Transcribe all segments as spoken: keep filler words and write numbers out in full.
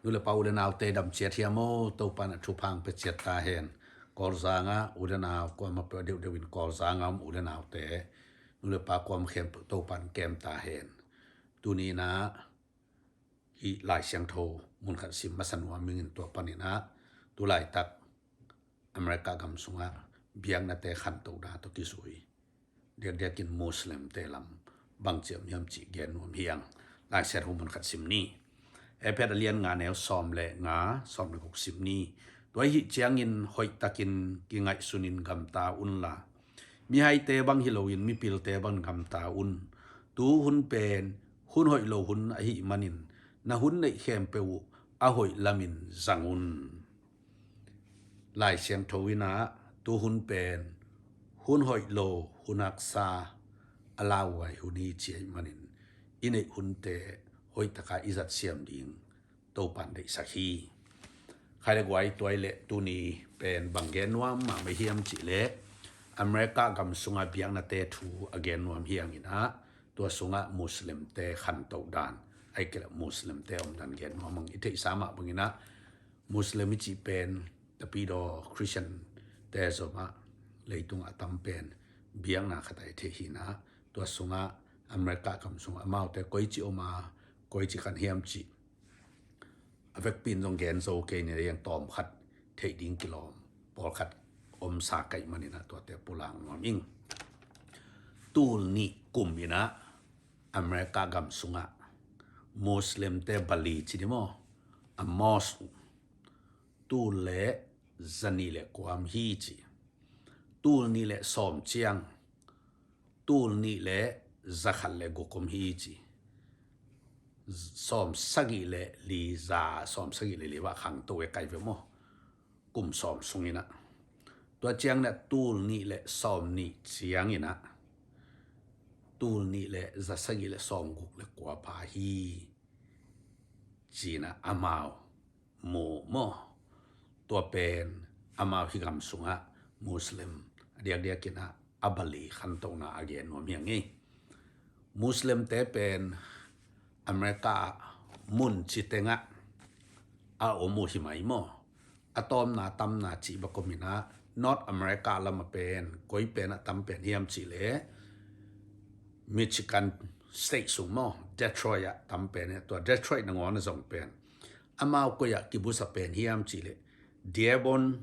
Nu le pa, u le naute, dam ciat hiam maw? Topa in thupha pia ciat ta hen. Kawlzang ah u le nau kuamah peuh, deuhdeuh in Kawlzang ah om u le naute, nu le pa kuamah khempeuh Topa in kem ta hen. Tuni in ah hih Lai Siangtho mun khat sim masa nuam ing in, tua panin ah tu laitak America gam sungah biaknate khantoh dan tawh kizui, diakdiakin Muslimte lam bang ci om hiam cih gen nuam hi ing. Lai Siangtho mun khat sim ni. Efesa a lian nga, neu sawm le nga, sawm le guk sim ni. Tua ahih ciangin hoihtakin kingaihsunin gamta unla, mihaite bang hi loin mipilte bangin gamta un. Tu hun pen hun hoih lo hun ahih manin na hun neih khempeuh uh a hoih lamin zang un. Lai Siangtho in ah tu hun pen hun hoih lo, hun haksa, a lauhuai hun hi ci ahih manin i neih hunte hoihtaka i zat siam ding Topa in deihsak hi. Khai le guai, tua ahih leh tuni pen bang gen nuam mahmah hiam cih leh America gam sunga biaknate thu a gen nuam hi ing in ah, tua sungah Muslimte khantoh dan, ahih kei leh Muslimte omdan gen nuam ing. I theihsa mah bangin ah Muslim i cih pen tapidaw Christiante zomah leitungah a tam pen biakna khat ahi thei hi in ah, tua sungah America gam sungah amaute koici om a, koici khan hiam cih a vekpi in zong gen zo kei ni, a yang tawm khat theih ding kilawm pawlkhat omsa ka hih manin ah tuate pulak nuam ing. Tul nih kum in ah America gam sungah Muslimte bali ci ni maw, a mosque uh tul le za nih le kua om hi ci. Tul nih le sawm ciang, tul nih le za khat le guk om hi ci. Sawm sagih le li, za sawm sagih le li va khangto e kai ve maw, kum sawm sung in ah. Tua ciang in ah tul nih le sawm nih ciang in ah, tul nih le za sagih le sawm guk le kua pha hi ci in ah amau mu maw. Tua pen amau hih gam sungah Muslim a diakdiak in ah a bali khantohna a gen nuam hi ing. Muslimte pen America ah mun ci tengah a om uh hi mai maw. A tawmna tamna cih bek om in ah, North America lamah pen koi pen ah tam pen hiam cih leh Michigan State sung maw, Detroit ah tam pen hi. Tua Detroit nangawn a zong pen amau koi ah kibusa pen hiam cih leh Dearborn,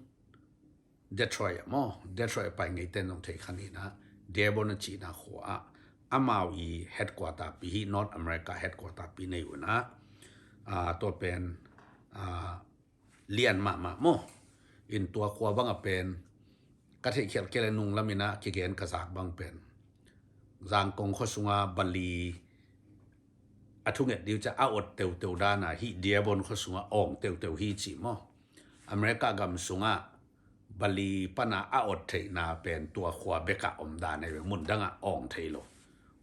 Detroit ah maw, Detroit a pai ngeite in zong thei kha ni in ah, Dearborn a cihna khua ah amau i headquarter pi hi, North America headquarter pi nei uh in ah, tua pen lian mahmah maw. In tua khua bang a pen ka theih khialh kei le nung lam in ah kigen ka zak bang pen Zangkong khua sunga bali a thunget diu ca a ot teuteu dan a hih Dearborn khua sunga awng teuteu hi ci maw. America gam sunga bali pana a ot theihna pen tua khua bek ah om dan ahi ve, mun dang ah awng thei lo.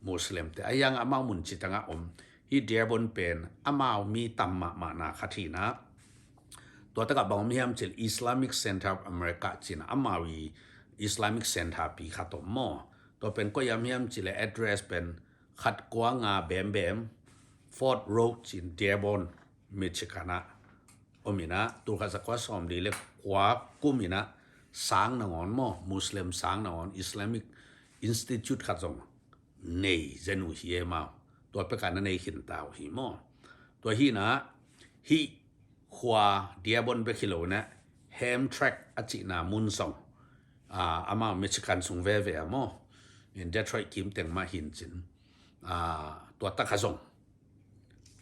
Muslimte a hiang amau mun ci tang ah om. Hih Dearborn pen amau mi tam mahmahna khat hi in ah, tua tak ah bang om hiam cih leh Islamic Center of America ci in ah amau i Islamic Center pi khat om maw. Tua pen koi ah om hiam cih leh address pen khat kua nga bembem Ford Road ci in Dearborn, Michigan ah om in ah, tul khat za kua sawm li le kua kum in ah sang nangawn maw, Muslim sang nangawn Islamic Institute khat zong nei zen uh hi e maw. Tua pek ah na nei khin ta uh hi maw. Tua hi in ah hih khua Dearborn bek hi lo in ah Hamtramck a cihna mun zong amau Michigan sung veve ah maw, in Detroit kim teng mah hi in cin, tua tak ah zong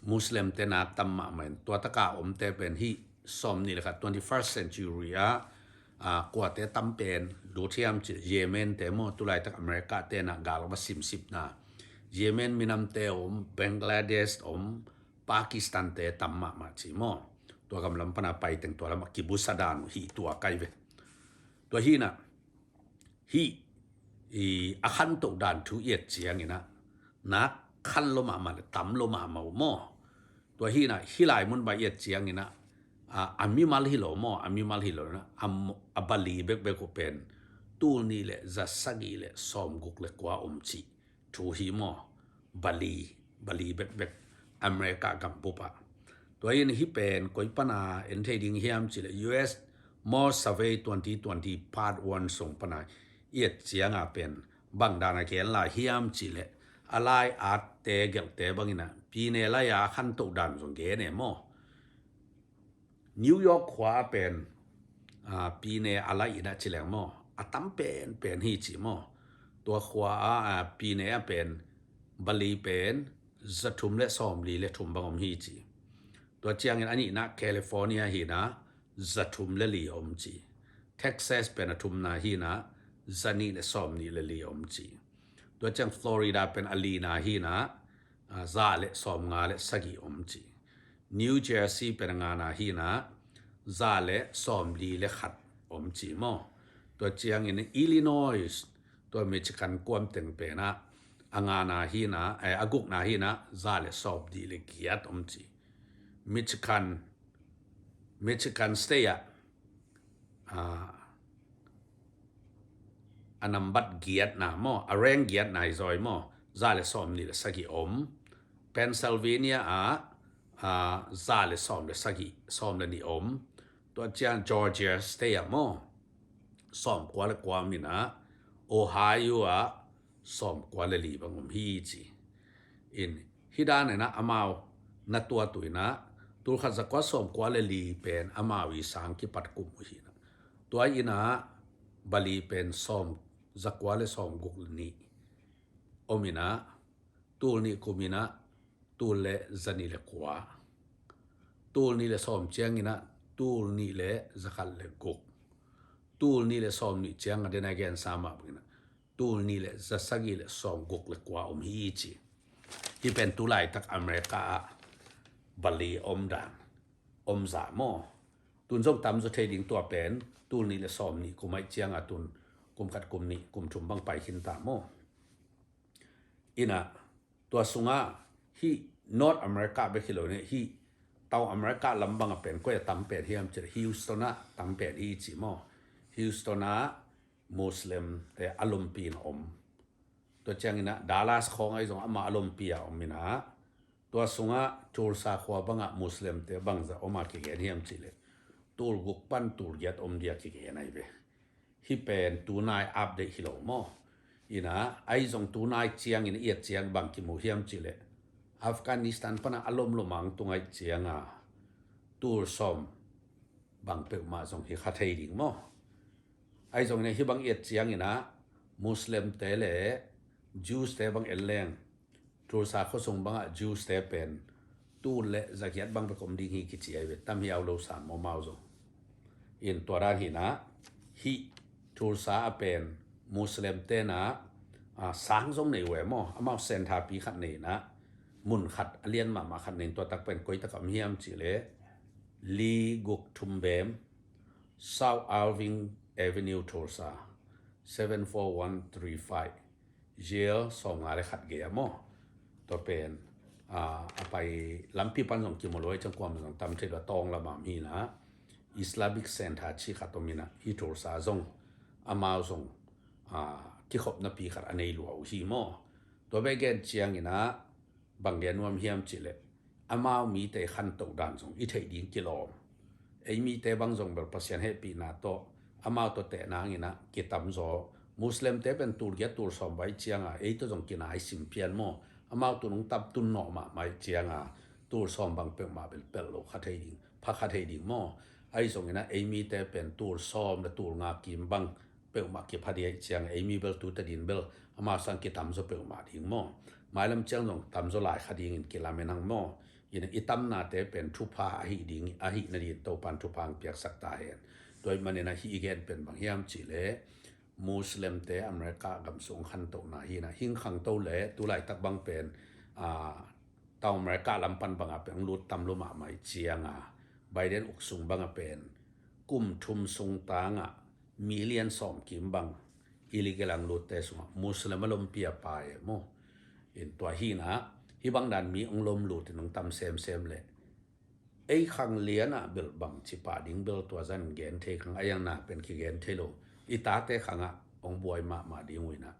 Muslimte na tam mahmah in, tua tak a omte pen hih sawm nih le khat, twenty-first century ah kuate tam pen lut hiam cih leh Yemente maw, tulaitak Americate na gal va simsipna Yemen minamte om, Bangladesh om, Pakistante tam mahmah ci maw. Tua gam lam pana pai teng tua lam a kibusa dan uh hi tua kai ve. Tua hi in ah hih a khantoh dan thu i et ciangin ah nak khan lo mahmah le tam lo mahmah uh maw. Tua hi in ah hih lai mun bang i et ciangin ah a mimal hi lo maw, a mimal hi lo in ah a bali bekbek uh pen tul nih le za sagih le sawm guk le kua om cih thu hi maw. Bali, bali bekbek America gambup ah. Tua in hih pen koi pana en thei ding hiam cih leh U S Mall Survey twenty twenty Part One sung pana i et cianga pen bang dana gen lai hiam cih leh a lai atte gelhte bangin ah pine lai-a khantoh dan zong gen e maw. New York khua a pen, aa, pine a lai in ah ci leng maw, a tam penpen hi ci maw. Tua khua a, aa, pine a pen bali pen za thum le sawmli le thum bang om hi ci. Tua ciangin a nihna California hi in ah za thum le li om ci. Texas pen a thumna hi in ah za nih le sawmnih le li om ci. Tua ciang Florida pen a lina hi in ah, aa, za le sawmnga le sagih om ci. New Jersey pen a ngana hi in ah za le sawmli le khat om ci maw. Tua ciangin Illinois, tua Michigan kuam teng pen ah a ngana hi in ah, eh, a gukna hi in ah za le sawmnih le giat om ci. Michigan, Michigan State ah, aa, a nambat giatna maw, a reng giatna hi zaw maw, za le sawmnih le sagih om. Pennsylvania ah, aa, za le sawm le sagih, sawm le nih om. Tua ciang Georgia State ah maw, sawmkua le kua om in ah, Ohio ah sawmkua le li bang om hi ci. In, hih dan in ah amau na tuat uh in ah, tulkhat zakua sawmkua le li pen amau i sang kipat kum uh hi in ah. Tua in ah bali pen sawm, zakua le sawmguk le nih om in ah, tul nih kum in ah tul le zanih le kua. Tul nih le sawm ciangin ah tul nih le zakhat le guk. Tul nih le sawmnih ciang a den a gensa mah bangin ah tul nih le zasagih le sawmguk le kua om hi ci. Hih pen tulaitak America ah bali om dan, om zah maw. Tun zong tamzaw thei ding tua pen tul nih le sawmnih kum ahih cianga tun kum khat kum nih kum thum bang pai khin ta maw. In ah tua sungah hih North America bek hi lo in ah hih Tau America lam bangah pen koi a tam pen hiam cih leh Houston ah tam pen hi ci maw. Houston ah Muslim te a lompi in a om. Tua ciangin ah Dallas khawng ahi zong amah a lompi a om in ah, tua sungah Tulsa khua bangah Muslim te bangzah om a kigen hiam cih leh tul guk pan tul giat om dia kigen ahi ve. Hih pen tunai update hi lo maw. In ah ahi zong tunai ciangin i et ciang bang kimu hiam cih leh Afghanistan pana a lomlom a hong tung ahih cianga tul sawm bang peuhmah zong hi kha thei ding maw. Ahi zongin ah hih bang i et ciangin ah Muslim te le Jews te bang en leng Tulsa khuasung bangah Jews te pen tul le zagiat bang bek om ding hi kici ahi ve, tam hiau lo sam maw amau zong. In tua dan hi in ah hih Tulsa a pen Muslim te in ah, a, sang zong nei uh e maw, amau centre pi khat nei in ah mun khat a lian mahmah khat nei in tua tak pen koi tak a om hiam cih leh li guk thum bem South Irving Avenue Tulsa seven four one three five. Yale sawmnga le khat gei a maw. Tua pen, a, a pai lampi pan zong kimu lo ahih ciang kuamah zong tam thei lo a tawng lamah om hi in ah Islamic centre cih khat om in ah hih Tulsa zong amau zong, a, kikhopna pi khat a nei lua uh hi maw. Tua bek gen ciangin ah bang gen nuam hiam cih leh amau mite khantoh dan zong i theih ding kilawm. Ei mite bang zong bel Pasian hehpihna tawh amau tawh tehna hangin ah kitamzaw. Muslim te pen tul giat tul sawm bang ahih cianga ei tawh zong kinai sim pian maw. Amau tun hong tam tun nawh mahmah ahih cianga tul sawm bang peuhmah bel pelh lo kha thei ding, pha kha thei ding maw. Ahi zongin ah ei mite pen tul sawm le tul nga kim bang peuhmah kipha ding ahih ciang ei mi bel tu tadin bel amau sang kitamzaw peuhmah ding maw. Mailam ciang zong tamzaw lai kha dingin kilamen hang maw. In i tamnate pen thupha ahi ding, ahi nadin Topan thupha hong piaksak ta hen. Tua ahih manin ah hih i gen pen bang hiam cih leh Muslim te America gam sung khantohna hi in ah hing khangto le tulaitak bang pen, a, Tau America lam pan bangah pen hong lut tam lo mahmah ahih cianga Biden uk sung bangah pen kum thum sung tangah million sawm kim bang illegal a hong lutte sungah Muslim a lompi a pai e maw. In tua hi in ah hih bang dan mi hong lom lut in hong tam semsem leh ei khang lianah bel bang ci pah ding bel tua zan gen thei khang a iang na pen kigen thei lo. I tate khangah hong buai mahmah ding uh in ah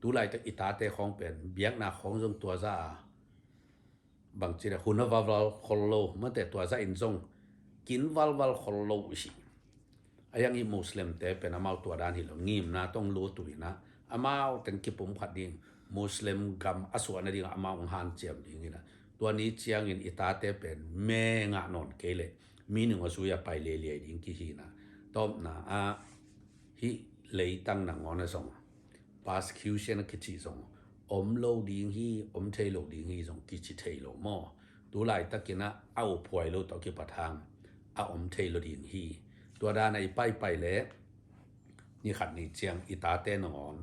tulaitak i tate khawng pen biakna khawng zong tua za a bangci le hun a valval khol lo mate, tua zah in zong kin valval khol lo uh hi. A hiang hi Muslim te pen amau tua dan hi lo, ngimna tong lut uh inah amau teng kipum khat ding, Muslim gam a suah nading amau hong hanciam ding inah, tua ni ciangin i tate pen me ngah nawn kei leh mi nung a zui a pai leliai ding kihi inah, tawpna ah hih leitang nangawn a zong persecution a kici zong om lo ding hi, om thei lo ding hi zong kici thei lo maw? Tu laitakin ah a uphuai lo tawh kipat hang a om thei lo ding hi. Tua dan a i paipai le ni khat ni ciang i tate nangawn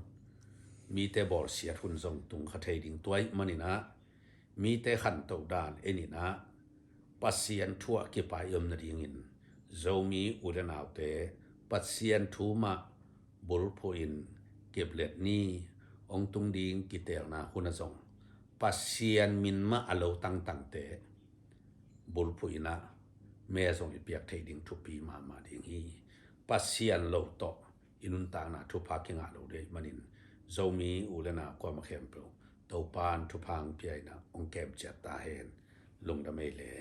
mite bawlsiat hun zong tung kha thei ding, tua ahih manin ah mite khantoh dan en inah Pasian thu ah kipai om nadingin Zomi u le naute Pasian thu mah bulphuh in kiplet ni, hong tung ding kiteelna hun a zong Pasian min mah a lo tangtangte bulphuh inah me zong i piak thei ding thupi mahmah ding hi. Pasian lo tawh i nuntakna thupha kingah lo ding ahih manin Zomi u le nau kuamah khempeuh Topa'n thupha hong pia inah hong kemciat ta hen. Lungdam ei le.